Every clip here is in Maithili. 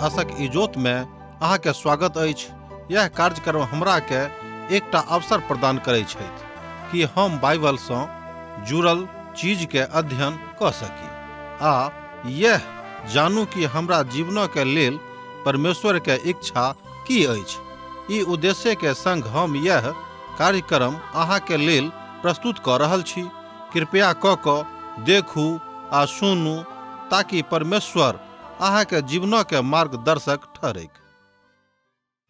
आशक इजोत में अहाँ के स्वागत अछि। यह कार्यक्रम हमरा के एकटा अवसर प्रदान करै छथि कि हम बाइबल सँ जुड़ल चीज के अध्ययन कऽ सकी आ यह जानू कि हमरा जीवन के लेल परमेश्वर के इच्छा की अछि। ई उद्देश्य के संग हम यह कार्यक्रम अहाँ के लेल प्रस्तुत कऽ रहल छी। कृपया कऽ कऽ देखू आ सुनू ताकि परमेश्वर अहाँ के जीवन के मार्गदर्शक ठहरैक।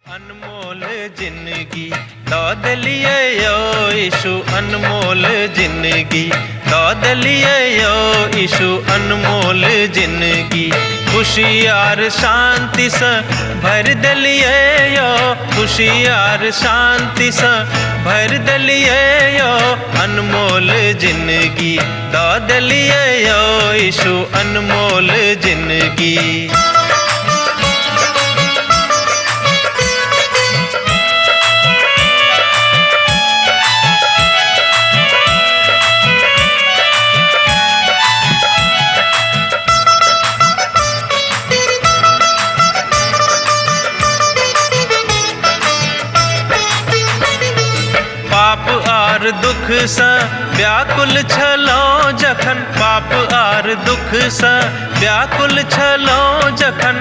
अनमोल जिंदगी दऽ देलियै यौ यीशु, अनमोल जिंदगी दऽ देलियै यौ यीशु, अनमोल जिंदगी खुशी आर शांतिसँ भरि देलियै यौ, खुशी आर शांतिसँ भरि देलियै यौ, अनमोल जिंदगी दऽ देलियै यौ यीशु, अनमोल जिंदगी। पाप आर दुख सँ व्याकुल छलहुँ जखन, पाप आर दुख सँ व्याकुल छलहुँ जखन,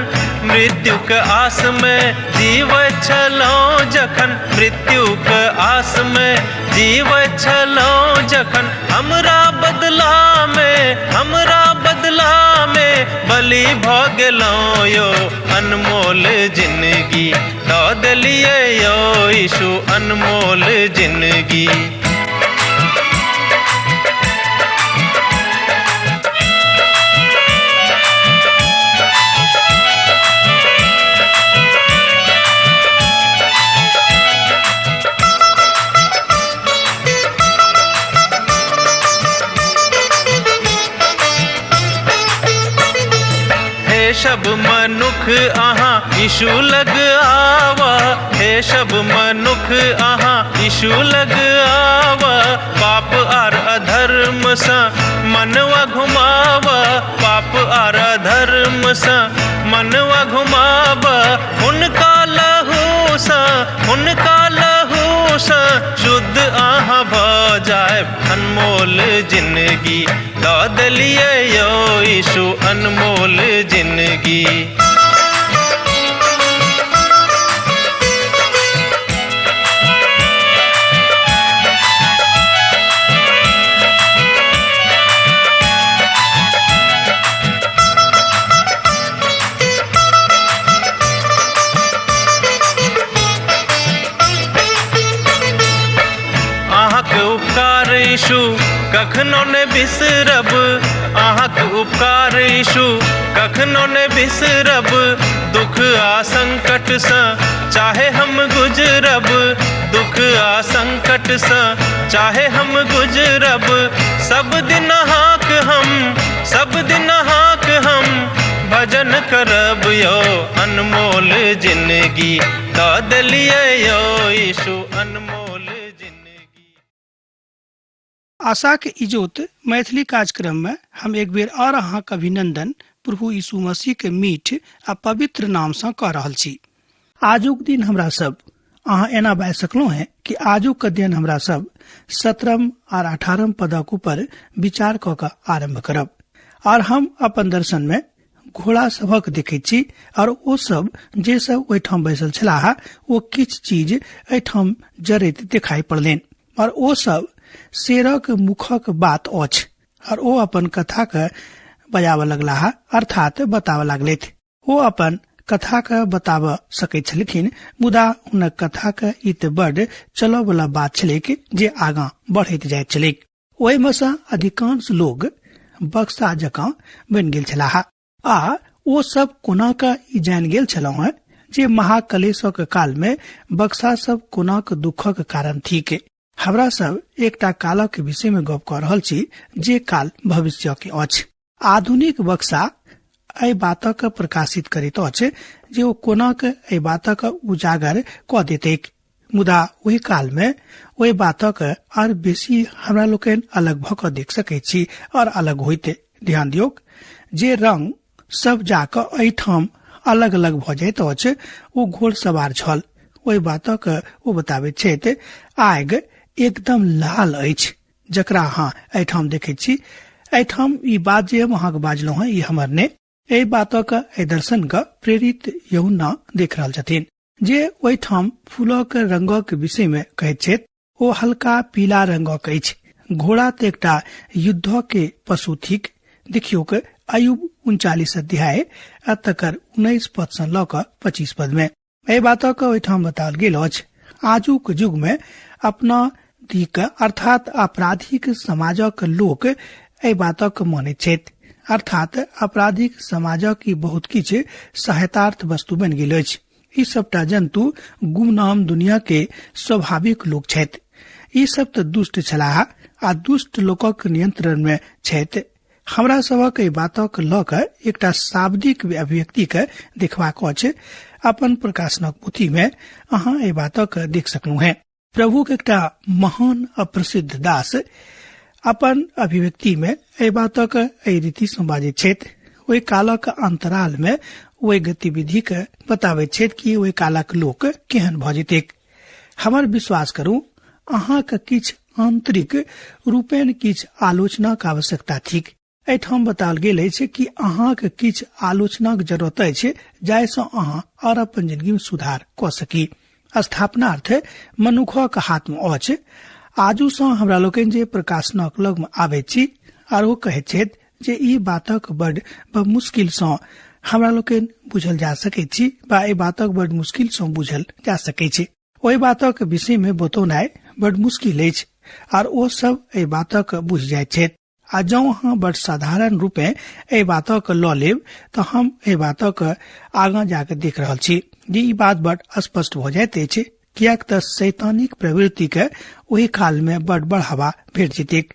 मृत्युक आस में जीवैत छलहुँ जखन, मृत्युक आस में जीवैत छलहुँ जखन, हमरा बदला में, हमरा बदला में बलि भऽ गेलहुँ यौ, अनमोल जिंदगी दऽ देलियै यौ यीशु, अनमोल जिंदगी। हे सब मनुख अहाँ यीशु लग आवा, हे सब मनुख अहाँ यीशु लग आवा, पाप आर अधर्म सँ मनवा घुमावा, पाप आर अधर्म सँ मनवा घुमावा, हुनका लहू सँ, हुनका लहू सँ शुद्ध अहाँ भऽ जायब, अनमोल जिंदगी दऽ देलियै यौ यीशु, अनमोल जिंदगी। अहाँके उपकार यीशु कखनो ने बिसरब, अहाँके उपकार यीशु कखनो ने बिसरब, दुख आ संकट सँ चाहे हम गुजरब, दुख आ संकट सँ चाहे हम गुजरब, सब दिन अहाँक हम, सब दिन अहाँक हम भजन करब यौ, अनमोल जिंदगी दऽ देलियै यौ यीशु, अनमोल जिंदगी। आशाक इजोत मैथिली कार्यक्रम में हम एक बेर और अहाँक अभिनंदन प्रभु यीशु मसीह के मीठ आ पवित्र नाम सँ कऽ रहल छी। आजुक दिन हमरा सब अहाँ एना बाजि सकलहुँ हैं कि आजुक अध्ययन हमरा सब 17 आर 18 पदक ऊपर विचार कऽ कऽ आरंभ करब। और हम अपन दर्शन में घोड़ा सभक देखैत छी और ओ सब जे सब ओहिठाम बैसल छलाह ओ किछु चीज एहिठाम जरैत देखाई पड़लनि और ओ सब शेरक मुखक बात अछि और ओ अपन कथा के बजाबऽ लगलाह, अर्थात बताबऽ लागलथि। ओ अपन कथा के बताबऽ सकैत छलखिन, मुदा हुनक कथा के ई तऽ बड चलऽ वाला बात छलैक जे आगाँ बढ़ैत जाइत छलैक। ओहिमे सँ अधिकांश लोग बक्सा जकाँ बनि गेल छलाह आ ओ सब कोना कऽ ई जानि गेल छलहुँ हेँ जे महाकलेशक काल मे बक्सा सब कोना कऽ दुखक कारण थिक। हमरा सब एकटा कालक विषय मे गप कऽ रहल छी जे काल भविष्य के अछि। आधुनिक बक्सा एहि बातक प्रकाशित करैत अछि जे ओ कोना कऽ एहि बातक उजागर कऽ देतैक, मुदा ओहि काल मे ओहि बातक आर बेसी हमरा लोकनि अलग भऽ कऽ देख सकैत छी और अलग होइत। ध्यान दियौक जे रंग सब जाकऽ एहिठाम अलग अलग भऽ जाइत अछि। ओ घोड़सवार छल। ओहि बातक ओ बताबैत छथि, आगि एकदम लाल अछि, जकरा अहाँ एहिठाम देखैत छी। एहिठाम ई बात जे हम अहाँके बाजलहुँ हेँ, ई हमर ने, एहि बातक एहि दर्शन के प्रेरित यूहन्ना देख रहल छथिन, जे ओहिठाम फूलक रंगक विषय मे कहैत छथि। ओ हल्का पीला रंगक अछि। घोड़ा तऽ एकटा युद्ध के पशु थिक। देखियौक अयुब 39 अध्याय आ तकर 19 पद सँ लऽ कऽ 25 पद मे एहि बातक ओहिठाम बताओल गेल अछि। आजुक युग मे अपना दिक अर्थात आपराधिक समाजक लोक एहि बातक मानैत छथि, अर्थात आपराधिक समाजक ई बहुत किछु सहायतार्थ वस्तु बनि गेल अछि। ई सबटा जन्तु गुमनाम दुनिया के स्वाभाविक लोक छथि। ई सब तऽ दुष्ट छलाह आ दुष्ट लोकक नियंत्रण मे छथि। हमरा सभक एहि बातक लऽ कऽ एकटा शाब्दिक अभिव्यक्ति के देखबाक अछि। अपन प्रकाशनक पोथी मे अहाँ एहि बातक देख सकलहुँ हेँ। प्रभुक एकटा महान आ प्रसिद्ध दास अपन अभिव्यक्ति मे एहि बातक एहि रीति सँ बाजैत छथि। ओहि कालक अंतराल मे ओहि गतिविधि के बताबैत छथि कि ओहि कालक लोक केहन भऽ जेतैक। हमर विश्वास करू, अहाँक किछु आंतरिक रूपेण किछु आलोचनाक आवश्यकता थिक। एहिठाम बताओल गेल अछि कि अहाँक किछु आलोचनाक जरूरत अछि, जाहिसँ अहाँ और अपन जिंदगी में सुधार कऽ सकी। स्थापनार्थ मनुखक हाथ में अछि। आजू सँ हमरा लोकनि जे प्रकाशनक लग में आबैत छी आर ओ कहैत छथि जे ई बातक बड मुश्किल सँ हमरा लोकनि बुझल जा सकैत छी वा एहि बातक बड मुश्किल सँ बुझल जा सकैत छै। ओहि बातक विषय में बतौनाइ बड मुश्किल अछि आर ओ सब एहि बातक बुझि जाइत छथि। आ जँ अहाँ बड साधारण रूपे एहि बातक लऽ लेब तऽ हम एहि बातक आगाँ जाके देख रहल छी जे ई बात बड स्पष्ट भऽ जाइत अछि, किएक तऽ शैतानिक प्रवृत्ति के ओहि काल में बड बढ़ावा भेट जेतैक।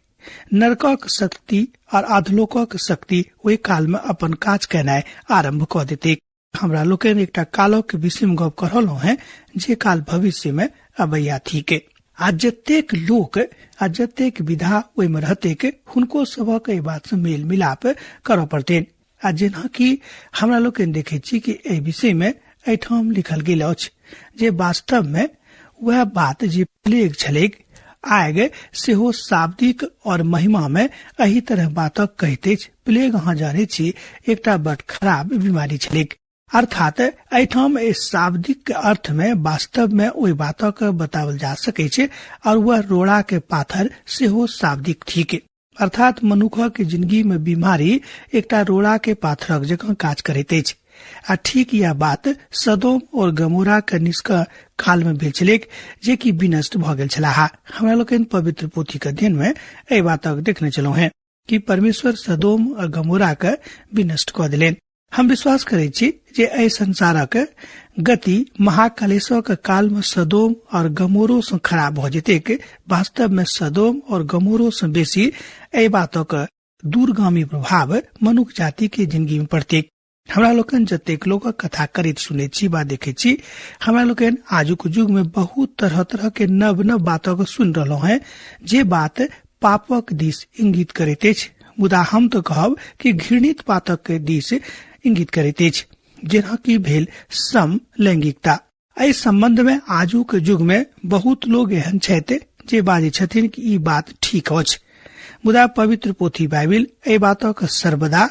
नरकक शक्ति और अधलोकक शक्ति ओहि काल में अपन काज केनाइ आरंभ कऽ देतैक। हमरा लोकनि एकटा कालक विषय में गप कऽ रहलहुँ हेँ, जे काल भविष्य में अबैया थिक। आ जतेक लोक आ जतेक विधा ओहिमे रहतैक, हुनको सभक एहि बात सँ मेल मिलाप करऽ पड़तनि। आ जेना कि हमरा लोकनि देखैत छी कि एहि विषय में एहिठाम लिखल गेल अछि जे वास्तव में वएह बात जे प्लेग छलैक, आगि सेहो शाब्दिक और महिमा में एहि तरह बातक कहैत अछि। प्लेग अहाँ जानैत छी एकटा बड खराब बीमारी छलैक। अर्थात एहिठाम एहि शाब्दिक अर्थ में वास्तव में ओहि बातक बताओल जा सकैत छै और वह रोड़ा के पाथर सेहो शाब्दिक थिक। अर्थात मनुखक जिंदगी में बीमारी एकटा रोड़ा के पाथरक जकाँ काज करैत अछि। आ ठीक यह बात सदोम और गमोरा के निष्क काल में भेल छलैक, जे कि विनष्ट भऽ गेल छलाह। हमरा लोकनि पवित्र पोथी के अध्ययन में एहि बातक देखने छलहुँ हेँ कि परमेश्वर सदोम और गमोरा के विनष्ट कऽ देलनि। हम विश्वास करैत छी जे एहि संसारक गति महाकलेशक काल में सदोम और गमोरो सँ खराब भऽ जेतैक। वास्तव में सदोम और गमोरो सँ बेसी एहि बातक दूरगामी प्रभाव मनुख जाति के जिंदगी में पड़तैक। हमरा लोकनि जतेक लोकक कथा करैत सुनैत छी वा देखैत छी, हमरा लोकनि आजुक युग में बहुत तरह तरह के नव नव बातक सुनि रहलहुँ हेँ, जे बात पापक दिस इंगित करैत अछि। मुदा हम तऽ कहब कि घृणित पातक के दिस इंगित करैत अछि, जेना कि भेल सम लैंगिकता। एहि संबंध में आजुक युग में बहुत लोग एहन छथि जे बाजै छथिन कि ई बात ठीक अछि, मुदा पवित्र पोथी बाइबिल एहि बातक सर्वदा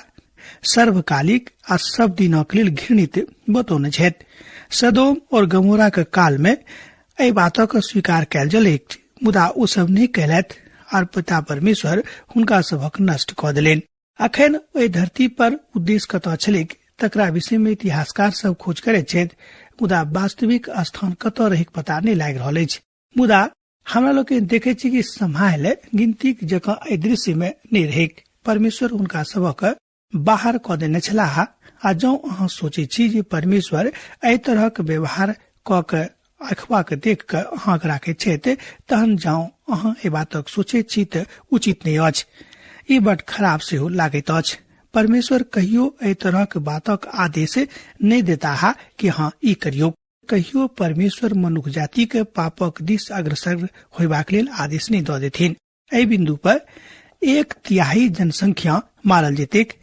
सर्वकालिक आ सब दिनक लेल घृणित बतौने छथि। सदोम और गमोरा के काल में एहि बातक स्वीकार कयल गेलैक, मुदा ओ सब नहि कयलथि आर पिता परमेश्वर हुनका सभक नष्ट कऽ देलनि। अखन ओहि धरती पर उद्देश्य कतऽ छलैक तकरा विषय में इतिहासकार सब खोज करैत छथि, मुदा वास्तविक स्थान कतऽ रहैक पता नहि लागि रहल अछि। मुदा हमरा लोकनि देखैत छी कि सम्हाल गिनतीक जकाँ एहि दृश्य में नहि रहैक। परमेश्वर हुनका सभक बाहर कऽ देने छलाह। आ जँ अहाँ सोचै छी जे परमेश्वर एहि तरहक व्यवहार कऽ के अखबाक देख कऽ अहाँक राखैत छथि, तहन जाउ अहाँ एहि बातक सोचैत छी तऽ उचित नहि अछि। ई बड खराब सेहो लागैत अछि। परमेश्वर कहियो एहि तरहक बातक आदेश नहि देताह कि अहाँ ई करियौ। कहियो परमेश्वर मनुख जाति के पापक दिस अग्रसर होयबाक लेल आदेश नहि दऽ देथिन। एहि बिंदु पर 1/3 जनसंख्या मारल जेतैक।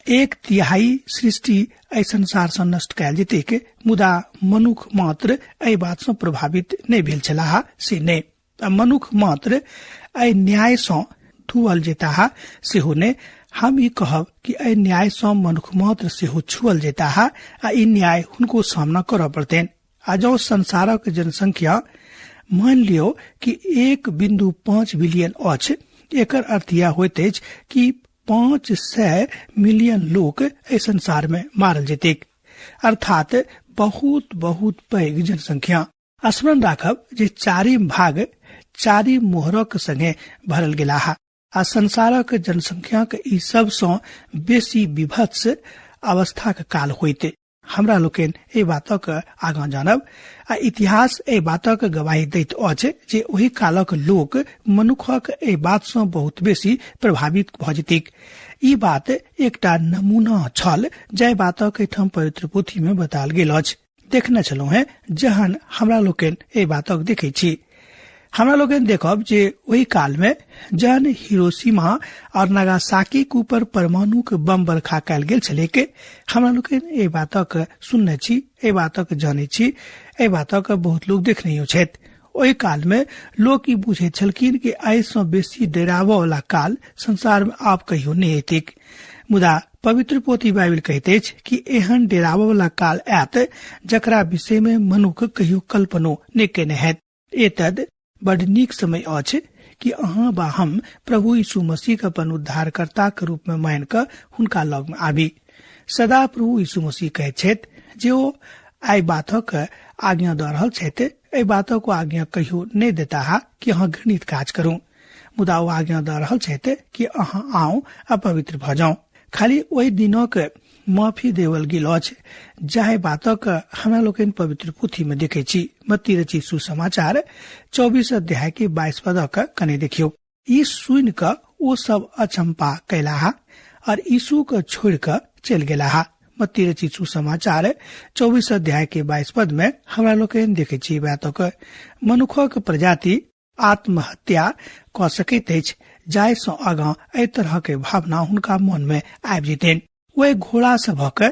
1/3 सृष्टि एहि संसार सँ नष्ट कयल जेतैक, मुदा मनुख मात्र एहि बात सँ प्रभावित नहि भेल छलाह से नहि, आ मनुख मात्र एहि न्याय सँ धुअल जेताह सेहो नहि। हम ई कहब कि एहि न्याय सँ मनुख मात्र सेहो छुअल जेताह आ ई न्याय हुनको सामना करऽ पड़तनि। आ जँ संसारक जनसंख्या मान लियौ कि 1.5 बिलियन अछि, एकर अर्थ यह होइत अछि कि 500 मिलियन लोक एहि संसार में मारल जेतैक, अर्थात बहुत बहुत पैघ जनसंख्या। स्मरण राखब जे 4 भाग 4 मोहरक संगे भरल गेलाह आ संसारक जनसंख्याक ई सबसँ बेसी विभत्स अवस्थाक काल होइत। हमरा लोकनि एहि बातक आगाँ जानब आ इतिहास एहि बातक गवाही दैत अछि जे ओहि कालक लोक मनुखक एहि बात सँ बहुत बेसी प्रभावित भऽ जेतैक। ई बात एकटा नमूना छल जाहि बातक एहिठाम पवित्र पोथी में बतायल गेल अछि। देखने छलहुँ हेँ जहन हमरा लोकनि एहि बातक देखै छी। हमरा लोकनि देखब जे ओहि काल में जहन हिरोशिमा और नागासाकी के ऊपर परमाणु के बम बरखा कयल गेल छलैक, हमरा लोकनि एहि बातक सुनने छी, एहि बातक जानै छी, एहि बातक बहुत लोक देखनेयो छथि। ओहि काल में लोक ई बुझैत छलखिन कि एहि सँ बेसी डराबऽ वाला काल संसार में आब कहियो नहि एतैक। मुदा पवित्र पोथी बाइबिल कहैत अछि कि एहन डराबऽ वाला काल आयत जकरा विषय में मनुख कहियो कल्पनो नहि केने हैत। एतद बड नीक समय अछि कि अहाँ बा हम प्रभु यीशु मसीह के अपन उद्धारकर्ता के रूप में मान कऽ हुनका लग में आबी। सदा प्रभु यीशु मसीह कहैत छथि जे ओ आइ बातक आज्ञा दऽ रहल छथि, एहि बातक ओ आज्ञा कहियो नहि देताह कि अहाँ घृणित काज करू, मुदा ओ आज्ञा दऽ रहल छथि कि अहाँ आउ आ पवित्र भऽ जाउ। खाली ओहि दिनक माफी देवल गेल अछि जाहि बातक हमरा लोकनि पवित्र पोथी में देखै छी। मत्ती रचित सुसमाचार 24 अध्याय के 22 पदक कने देखियौ। ई सुनि कऽ ओ सब अचंपा कयलाह और यीशु के छोड़ि कऽ चलि गेलाह। मत्ती रचित सुसमाचार 24 अध्याय के 22 पद में हमरा लोकनि देखै छी बातक मनुखक प्रजाति आत्महत्या कऽ सकैत अछि जाहि सँ आगाँ एहि तरह के भावना हुनका मन में आबि जेतनि। ओहि घोड़ा सभक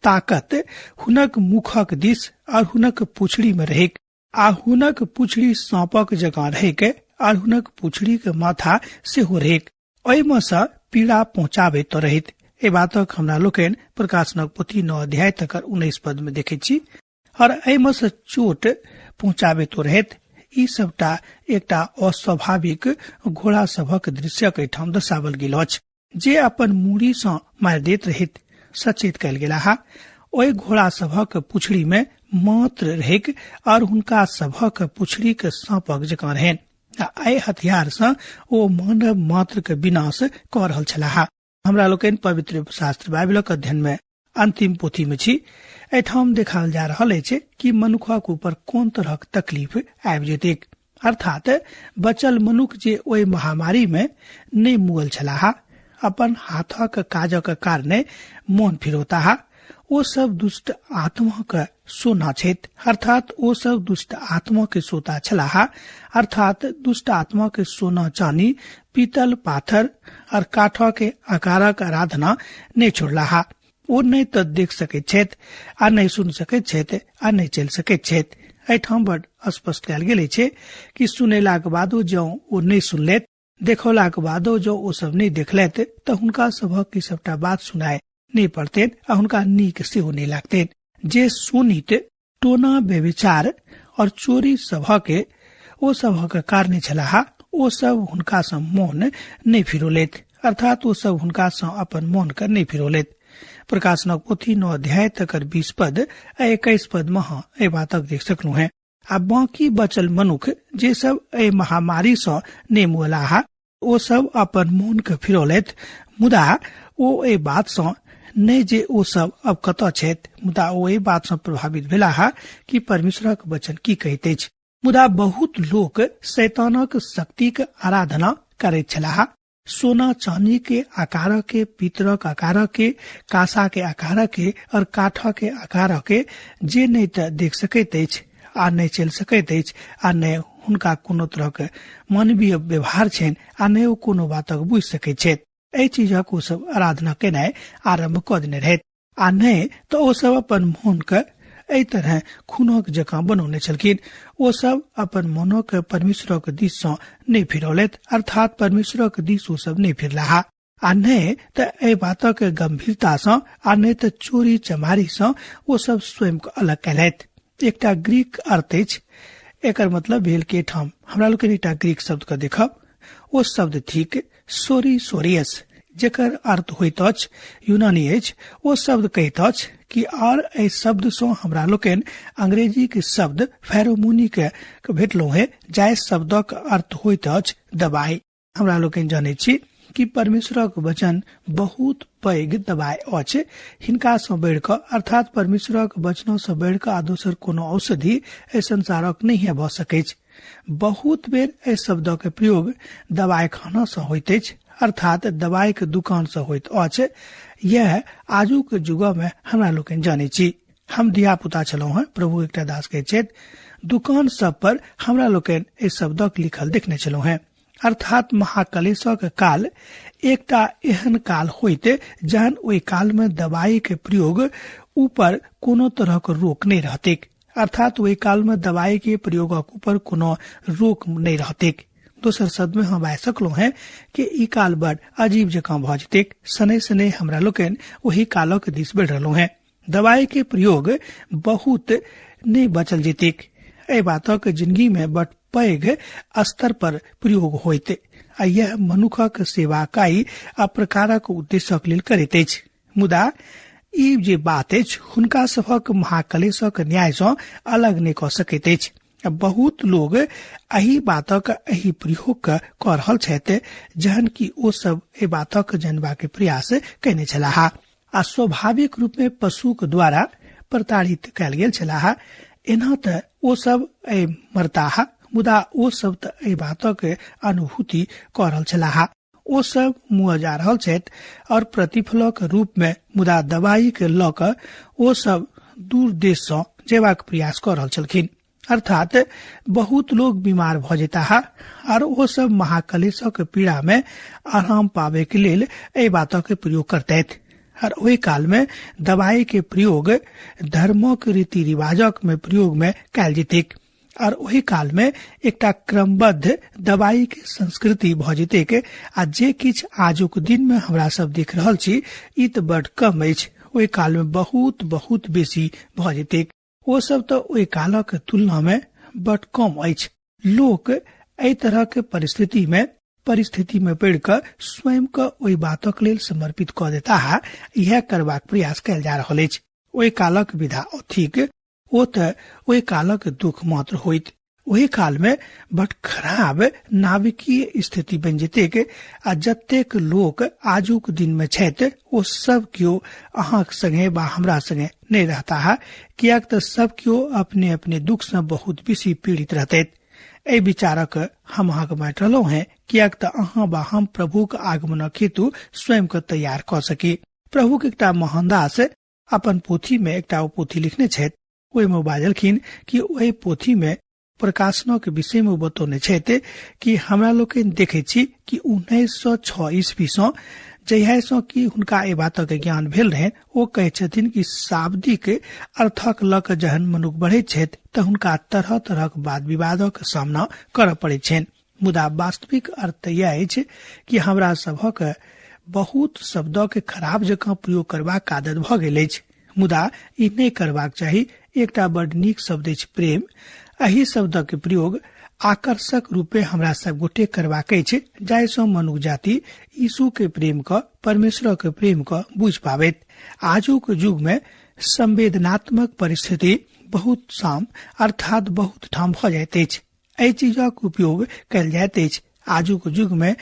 ताकत हुनक मुखक दिस और हुनक पुछड़ी में रहैक आ हुनक पुछड़ी साँपक जकाँ रहैक और हुनक पुछड़ी के माथा सेहो रहैक। एहिमे सँ पीड़ा पहुँचाबैत रहैत। एहि बातक हमरा लोकनि प्रकाशनक पोथी 9 अध्याय तकर 19 पद में देखैत छी। और एहिमे सँ चोट पहुँचाबैत रहैत। ई सबटा एकटा अस्वाभाविक घोड़ा सभक दृश्यक एहिठाम दर्शावल गेल अछि जे अपन मूड़ी सँ मारि दैत रहैत सचेत कयल गेलाह। ओहि घोड़ा सभक पुछड़ी में मात्र रहैक और हुनका सभक पुछड़ी के साँपक जकाँ रहनि आ एहि हथियार सँ ओ मानव मात्र के विनाश कऽ रहल छलाह। हमरा लोकनि पवित्र शास्त्र बाइबलक अध्ययन में अंतिम पोथी में छी। एहिठाम देखाओल जा रहल अछि कि मनुखक ऊपर कोन तरहक तकलीफ आबि जेतैक, अर्थात बचल मनुख जे ओहि महामारी में नहि मुअल छलाह, अपन हाथक काजक कारणे मोन फिरौताह, ओ सब दुष्ट आत्माक सोना छथि, अर्थात ओ सब दुष्ट आत्मा के सोता छलाह, अर्थात दुष्ट आत्मा के सोना चानी पीतल पाथर और काठ के आकारक आराधना नहि छोड़लाह। ओ नहि तऽ देख सकैत छथि आ नहि सुन सकैत छथि आ नहि चलि सकैत छथि। एहिठाम बड स्पष्ट कयल गेल अछि कि सुनेलाक बादो जँ ओ नहि सुनलथि, देखौलाक बादो जँ ओ सब नहि देखलथि तऽ हुनका सभक ई सबटा बात सुनाय नहि पड़तनि आ हुनका नीक सेहो नहि लागतनि। जे सुनित टोना व्यभिचार और चोरी सभके ओ सभक कारणे छलाह, ओ सब हुनका सँ मोन नहि फिरौलथि, अर्थात ओ सब हुनका सँ अपन मोन के नहि फिरौलथि। प्रकाशनक पोथी 9 अध्याय तकर 20 पद आ 21 पद मे अहाँ एहि बातक देख सकलहुँ हेँ। आ बाकी बचल मनुख जे सब एहि महामारी सँ नहि मुअलाह, ओ सब अपन मोन के फिरौलथि, मुदा ओ एहि बात सँ नहि जे ओ सब अब कतऽ छथि, मुदा ओ एहि बात सँ प्रभावित भेलाह कि परमेश्वरक वचन की कहैत अछि। मुदा बहुत लोक शैतानक शक्तिक आराधना करैत छलाह। सोना चांदी के आकार के, पीतरक आकार के, कांसा के आकार के और काठ के आकार के, जे नहि तऽ देख सकैत अछि आ नहि चलि सकैत अछि आ नहि हुनका कोनो तरहक मानवीय व्यवहार छनि आ नहि ओ कोनो बातक बुझि सकैत छथि। एहि चीजक ओ सब आराधना केनाइ आरम्भ कऽ देने रहथि आ नहि तऽ ओ सब अपन मोन के एहि तरह खूनक जकाँ बनौने छलखिन। ओ सब अपन मोनक परमेश्वरक दिस सँ नहि फिरौलथि, अर्थात परमेश्वरक दिस ओ सब नहि फिरलाह आ नहि तऽ एहि बातक गंभीरता सँ आ नहि तऽ चोरी चमारी सँ ओ सब स्वयं के अलग केलथि। एकटा ग्रीक अर्थ अछि, एकर मतलब भेल कि एहिठाम हमरा लोकनि एकटा ग्रीक शब्द के देखब, ओ शब्द थिक सोरी सोरियस, जेकर अर्थ होइत अछि यूनानी अछि। ओ शब्द कहैत अछि कि आर एहि शब्द सँ हमरा लोकनि अंग्रेजी के शब्द फेरोमोनी के भेटलहुँ है, जाहि शब्दक अर्थ होइत अछि दबाई। हमरा लोकनि जनैत छी कि परमेश्वरक वचन बहुत पैघ दबाई अछि। हिनका सँ बढ़ि कऽ अर्थात परमेश्वरक वचन सँ बढ़ि कऽ आ दोसर कोनो औषधि एहि संसारक नहि भऽ सकैछ। बहुत बेर एहि शब्दक प्रयोग दवाई खाना सँ होइत अछि, अर्थात दवाई के दुकान सँ होइत अछि। यह आजुक युग में हमरा लोकनि जनैत छी। हम धियापुता छलहुँ हेँ, प्रभु एकटा दास कहैत छथि, दुकान सब पर हमरा लोकनि एहि शब्दक लिखल देखने छलहुँ हेँ। अर्थात महाकलेशक काल एकटा एहन काल होइत जहन ओहि काल में दवाई के प्रयोग ऊपर कोनो तरहक रोक नहि रहतैक, अर्थात ओहि काल में दवाई के प्रयोगक ऊपर कोनो रोक नहि रहतैक। दोसर शब्द में हम बाजि सकलहुँ हेँ कि ई काल बड़ अजीब जकाँ भऽ जेतैक। शनै शनै हमरा लोकनि ओहि कालक दिस बढ़ि रहलहुँ हेँ। दवाई के प्रयोग बहुत नहि बचल जेतैक। एहि बातक जिंदगी में बड़ पैघ स्तर पर प्रयोग होइत आ यह मनुखक सेवाकाई आ प्रकारक उद्देश्यक लेल करैत अछि। मुदा ई जे बात अछि हुनका सभक महाकलेशक न्याय सँ अलग नहि कऽ सकैत अछि। बहुत लोग एहि बातक एहि प्रयोग के कऽ रहल छथि, जहन कि ओ सब एहि बातक जनबाक प्रयास कयने छलाह आ स्वाभाविक रूप में पशुक द्वारा प्रताड़ित कयल गेल छलाह। एना तऽ ओ सब एहि मरताह, मुदा ओ सब तऽ एहि बातक अनुभूति कऽ रहल छलाह। ओ सब मुँह जा रहल छथि और प्रतिफलक रूप में, मुदा दवाई के लऽ कऽ ओ सब दूर देश सँ जेबाक प्रयास कऽ रहल छलखिन। अर्थात बहुत लोग बीमार भऽ जेताह आर ओ सब महाकलेशक पीड़ा में आराम पाबे के लेल एहि बातक प्रयोग करतथि। और ओहि काल में दवाई के प्रयोग धर्मक रीति रिवाजक में प्रयोग में कयल जेतैक और ओहि काल में एकटा क्रमबद्ध दवाई के संस्कृति भऽ जेतैक। आ जे किछु आजुक दिन में हमरा सब देख रहल छी ई तऽ बड कम अछि, ओहि काल में बहुत बहुत बेसी भऽ जेतैक। ओ सब तऽ ओहि कालक तुलना में बड कम अछि। लोक एहि तरह के परिस्थिति में पड़ि कऽ स्वयं के ओहि बातक लेल समर्पित कऽ देताह। इएह करबाक प्रयास कयल जा रहल अछि। ओहि कालक विधा थिक, ओ तऽ ओहि कालक दुख मात्र होइत। ओहि काल में बड खराब नाविकीय स्थिति बनि जेतैक आ जतेक लोक आजुक दिन में छथि ओ सब केओ अहाँक संगे वा हमरा संगे नहि रहताह, किएक तऽ सब केओ अपने अपने दुख सँ बहुत बेसी पीड़ित रहतैथ। एहि विचारक हम अहाँके बाँटि रहलहुँ हेँ, किएक तऽ अहाँ वा हम प्रभुक आगमनक हेतु स्वयं के तैयार कऽ सकी। प्रभुक एकटा महान दास अपन पोथी में एकटा ओ पोथी लिखने छथि, ओहिमे बाजलखिन कि ओहि पोथी में प्रकाशनक विषय में बतौने छथि कि हमरा लोकनि देखै छी कि 1906 ईस्वी सँ जहिया सँ कि हुनका एहि बातक ज्ञान भेल रहनि, ओ कहै छथिन कि शाब्दिक अर्थक लऽ कऽ जहन मनुख बढ़ैत छथि तऽ हुनका तरह तरहक वाद विवादक सामना करऽ पड़ैत छनि। मुदा वास्तविक अर्थ यह अछि कि हमरा सभक बहुत शब्दक खराब जकाँ प्रयोग करबाक आदत भऽ गेल अछि, मुदा ई नहि करबाक चाही। एकटा बड नीक शब्द अछि प्रेम। एहि शब्दक प्रयोग आकर्षक रूपे हमरा सब गोटे करबाक अछि, जाहि सँ मनुख जाति यीशु के प्रेम क, परमेश्वर के प्रेम क बुझि पाबैत। आजुक युग में संवेदनात्मक परिस्थिति बहुत साम अर्थात बहुत ठाम भऽ जाइत अछि। एहि चीजक उपयोग कयल जाइत अछि। आजुक युग में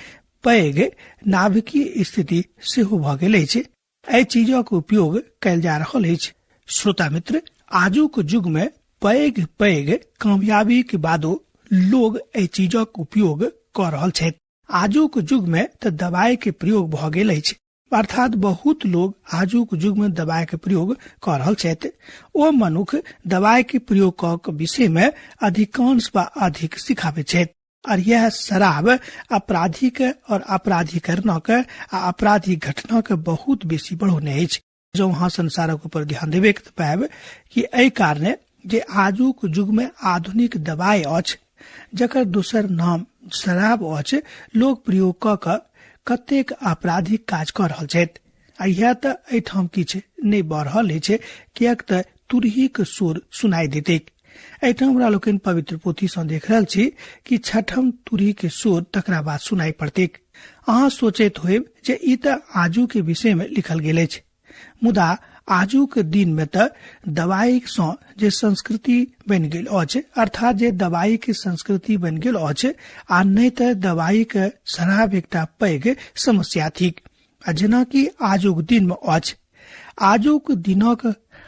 पैघ नाभिकीय स्थिति सेहो भऽ गेल अछि। एहि चीजक उपयोग कयल जा रहल अछि। श्रोता मित्र, आजुक युग में पैघ पैघ कामयाबी के बादो लोग एहि चीजक उपयोग कऽ रहल छथि। आजुक युग में तऽ दवाई के प्रयोग भऽ गेल अछि, अर्थात बहुत लोग आजुक युग में दवाई के प्रयोग कऽ रहल छथि। ओ मनुख दवाई के प्रयोग कऽ के विषय में अधिकांश वा अधिक सिखाबैत छथि। और यह शराब अपराधी के और अपराधीकरण के आ आपराधिक घटना के बहुत बेसी बढ़ौने अछि। जँ अहाँ संसारक ऊपर ध्यान देबै तऽ पायब कि एहि कारणे जे आजुक युग में आधुनिक दवाई अछि, जकर दोसर नाम शराब अछि, लोक प्रयोग कऽ कऽ कतेक आपराधिक काज कऽ रहल छथि। आ इएह तऽ एहिठाम किछु नहि भऽ रहल अछि, किएक तऽ तुरहीक स्वर सुनाई देतैक। एहिठाम हमरा लोकनि पवित्र पोथी सँ देख रहल छी कि छठम तुरही के स्वर तकरा बाद सुनाई पड़तैक। अहाँ सोचैत होयब जे ई तऽ आजू के विषय में लिखल गेल अछि, मुदा आजुक दिन में तऽ दवाई सँ जे संस्कृति बनि गेल अछि, अर्थात जे दवाई के संस्कृति बनि गेल अछि, आ नहि तऽ दवाई के शराब एकटा पैघ समस्या थिक। आ जेनाकि आजुक दिन में अछि, आजुक दिनक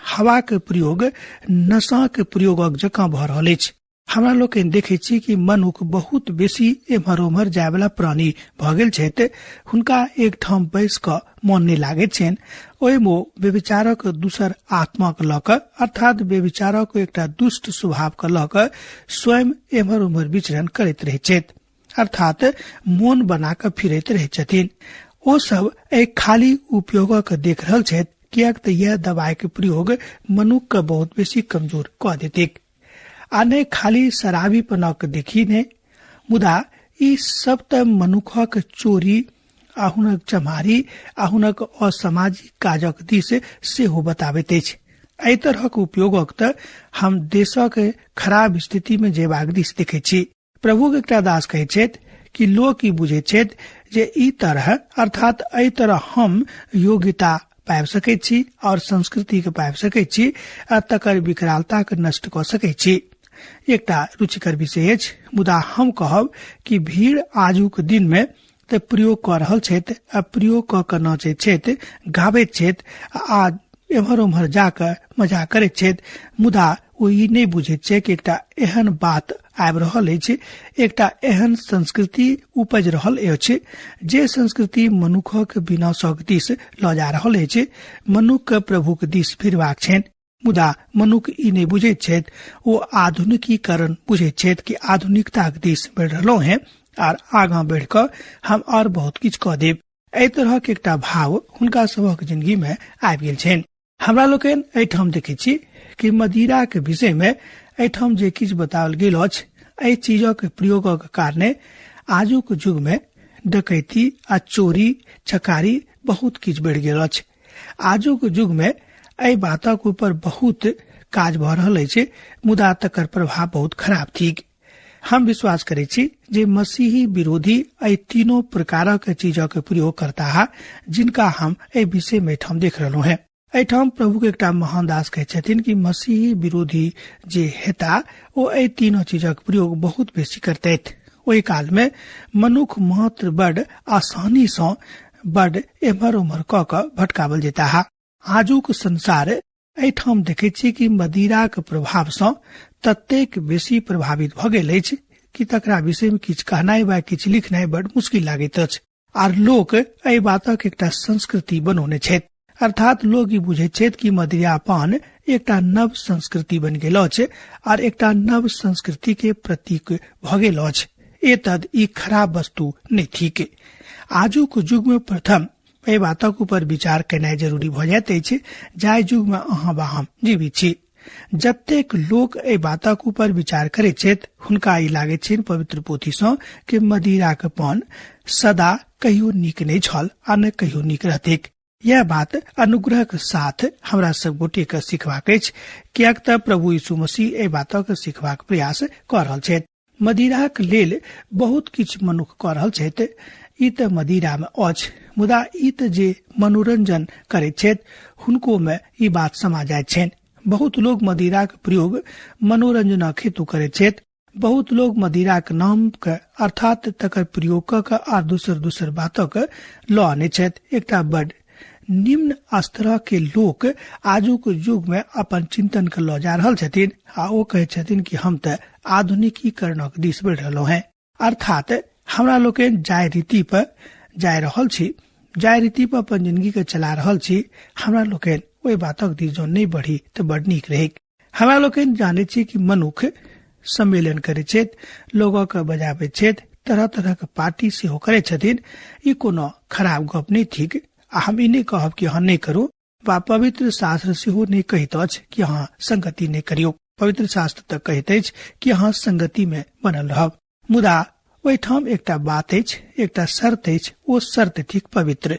हवा के प्रयोग नशा के प्रयोगक जकाँ भऽ रहल अछि। हमरा लोकनि देखै छी कि मनुख बहुत बेसी एम्हर ओम्हर जायवला प्राणी भऽ गेल छथि। हुनका एकठाम बैस कऽ मन नहि लागैत छनि। ओहिमे ओ व्यभिचारक दूसर आत्माक लऽ कऽ, अर्थात व्यभिचारक एकटा दुष्ट स्वभाव के लऽ कऽ स्वयं एम्हर ओम्हर विचरण करैत रहैत छथि, अर्थात मोन बना कऽ फिरैत रहैत छथिन। ओ सब एहि खाली उपयोगक देख रहल छथि, किएक तऽ यह दवाई के प्रयोग मनुख के बहुत बेसी कमजोर कऽ देतैक। आ नहि खाली शराबीपनक देखी ने, मुदा ई सब तऽ मनुखक चोरी आ हुनक चमारी आ हुनक असामाजिक काजक दिस सेहो बताबैत अछि। एहि तरहक उपयोगक तऽ हम देशक खराब स्थिति में जेबाक दिस देखै छी। प्रभुक एकटा दास कहैत छथि कि लोक ई बुझैत छथि जे ई तरह, अर्थात एहि तरह हम योग्यता पाबि सकैत छी और संस्कृति के पाबि सकैत छी आ तकर विकरालता के नष्ट कऽ सकैत छी। एकटा रुचिकर विषय अछि, मुदा हम कहब कि भीड़ आजुक दिन में तऽ प्रयोग कऽ रहल छथि आ प्रयोग कऽ कऽ नाचैत छथि, गाबैत छथि आ एम्हर ओम्हर जा कऽ मजा करैत छथि, मुदा ओ ई नहि बुझैत छै कि एकटा एहन बात आबि रहल अछि, एकटा एहन संस्कृति उपजि रहल अछि जे संस्कृति मनुखक विनाशक दिस लऽ जा रहल अछि। मनुख के प्रभुक दिस फिरबाक छनि, मुदा मनुख ई नहि बुझैत छथि। ओ आधुनिकीकरण बुझैत छथि कि आधुनिकताक दिस बढ़ि रहलहुँ हेँ आर आगाँ बढ़ि कऽ हम और बहुत किछु कऽ देब। एहि तरहक एकटा भाव हुनका सभक जिंदगी में आबि गेल छनि। हमरा लोकनि एहिठाम देखै छी कि मदिराक विषय में एहिठाम जे किछु बताओल गेल अछि, एहि चीजक प्रयोगक कारणे आजुक युग में डकैती आ चोरी चकारी बहुत किछु बढ़ि गेल अछि। आजुक युग में एहि बातक ऊपर बहुत काज भऽ रहल अछि, मुदा तकर प्रभाव बहुत खराब थिक। हम विश्वास करै छी जे मसीही विरोधी एहि तीनों प्रकारक चीजक प्रयोग करताह, जिनका हम एहि विषय में एहिठाम देख रहलहुँ हेँ। एहिठाम प्रभु के एकटा महान दास कहै छथिन कि मसीही विरोधी जे हेता ओ एहि तीनों चीजक प्रयोग बहुत बेसी करतथि। ओहि काल में मनुख मात्र बड आसानी सँ बड एम्हर ओम्हर कऽ कऽ भटकावल जेताह। आजुक संसार एहिठाम देखै छी कि मदिराक प्रभाव सँ ततेक बेसी प्रभावित भऽ गेल अछि कि तकरा विषय में किछु कहनाइ वा किछु लिखनाइ बड मुश्किल लागैत अछि। आर लोक एहि बातक एकटा संस्कृति बनौने छथि, अर्थात लोक ई बुझैत छथि कि मदिरापान एकटा नव संस्कृति बनि गेल अछि आर एकटा नव संस्कृति के प्रतीक भऽ गेल अछि। एतद ई खराब वस्तु नहि थिक। आजुक युग में प्रथम एहि बातक ऊपर विचार केनाइ जरूरी भऽ जाइत अछि जाहि युग में अहाँ वा हम जीवित छी। जतेक लोक एहि बातक ऊपर विचार करैत छथि हुनका ई लागैत छनि पवित्र पोथी सँ कि मदिराक पान सदा कहियो नीक नहि छल आ ने कहियो नीक रहतैक। यह बात अनुग्रहक साथ हमरा सब गोटे के सिखबाक अछि, किएक तऽ प्रभु यीशु मसीह एहि बातक सिखबाक प्रयास कऽ रहल छथि। मदिराक लेल बहुत किछु मनुख कऽ रहल छथि, ई तऽ मदिरा मे अछि, मुदा ई तऽ जे मनोरंजन करैत छथि हुनको मे ई बात समा जाइत छनि। बहुत लोग मदिराक प्रयोग मनोरंजनक हेतु करैत छथि। बहुत लोग मदिराक नाम के अर्थात तकर प्रयोग कऽ के आर दोसर दोसर बातक लऽ आनैत छथि। एकटा बड निम्न स्तर के लोक आजुक युग में अपन चिंतन के लऽ जा रहल छथिन आ ओ कहै छथिन कि हम तऽ आधुनिकीकरणक दिस बढ़ि रहलहुँ हेँ, अर्थात हमरा लोकनि जाहि रीति पर जा रहल छी, जाहि रीति पर अपन जिंदगी के चला रहल छी, हमरा लोकनि ओहि बातक दिस जँ नहि बढ़ी तऽ बड नीक रहैक। हमरा लोकनि जानै छी कि मनुख सम्मेलन करैत छथि, लोगक बजाबैत छथि, तरह तरह के पार्टी सेहो करैत छथिन। ई कोनो खराब गप नहि थिक आ हम ई नहि कहब कि अहाँ नहि करू, वा पवित्र शास्त्र सेहो नहि कहैत अछि कि अहाँ संगति नहि करियौ। पवित्र शास्त्र तऽ कहैत अछि कि अहाँ संगति में बनल रहब। मुदा ओहिठाम एकटा बात अछि, एकटा शर्त अछि, ओ शर्त थिक पवित्र,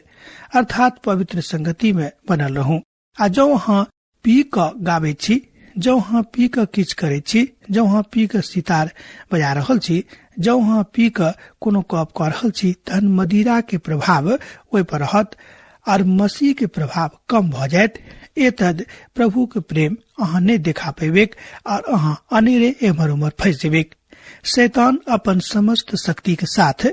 अर्थात पवित्र संगति में बनल रहू। आ जँ अहाँ पी कऽ गाबै छी, जँ अहाँ पी कऽ किछु करै छी, जँ अहाँ पी कऽ सितार बजा रहल छी, जँ अहाँ पी कऽ कोनो गप कऽ रहल छी, तहन मदिरा के प्रभाव ओहि पर रहत और मसीह के प्रभाव कम भऽ जायत। एतद प्रभु के प्रेम अहाँ नहि देखा पेबेक और अहाँ अनेरे एम्हर उम्हर फंसि जेबेक। शैतान अपन समस्त शक्ति के साथ,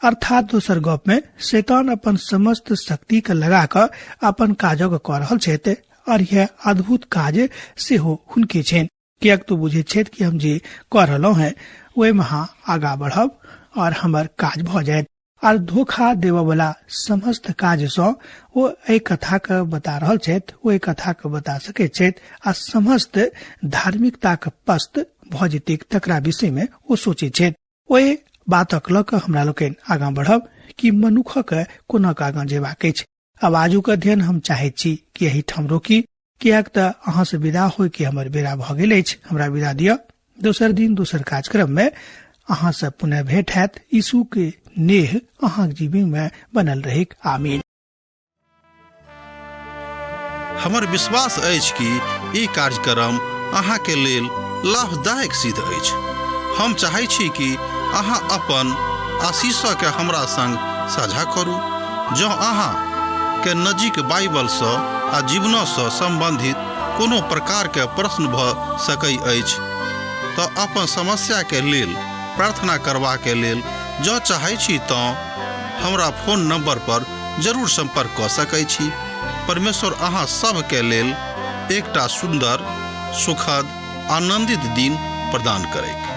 अर्थात दोसर गप में शैतान अपन समस्त शक्ति के लगा कऽ अपन काजक कऽ रहल छथि और यह अद्भुत काज सेहो हुनके छनि, किएक तो बुझैत छथि कि हम जे कऽ रहलहुँ हैं ओहिमे अहाँ आगा बढ़ब और हमर काज भऽ जायत। आर धोखा देबऽ वाला समस्त काज सँ ओ एहि कथा के बता रहल छथि, ओ एहि कथा के बता सकैत छथि आ समस्त धार्मिकता के पस्त भऽ जेतैक तकरा विषय में ओ सोचैत छथि। ओहि बातक लऽ कऽ हमरा लोकनि आगाँ बढ़ब कि मनुखक कोना कऽ आगाँ जेबाक अछि। आब आजुक अध्ययन हम चाहैत छी कि एहिठाम रोकी, किएक तऽ अहाँ से विदा होय के हमर बेरा भऽ गेल अछि। हमरा विदा दिअ। दोसर दिन दोसर कार्यक्रम में अहाँ से पुनः भेंट हैत। यीशु के नेह अहाँक जीवन में बनल रहेक। आमीन। हमर विश्वास अछि कि ई कार्यक्रम अहाँके लेल लाभदायक सिद्ध अछि। हम चाहै छी कि अहाँ अपन आशीषके हमरा संग साझा करू। जँ अहाँ के नजीक बाइबलसँ आ जीवनसँ सम्बन्धित कोनो प्रकारके प्रश्न भऽ सकै अछि तऽ अपन समस्याके लेल प्रार्थना करबाके लेल जँ चाहै छी तँ हमरा फोन नंबर पर जरूर संपर्क कऽ सकै छी। परमेश्वर अहाँ सभके लेल एकटा सुन्दर, सुखद, आनंदित दिन प्रदान करैक।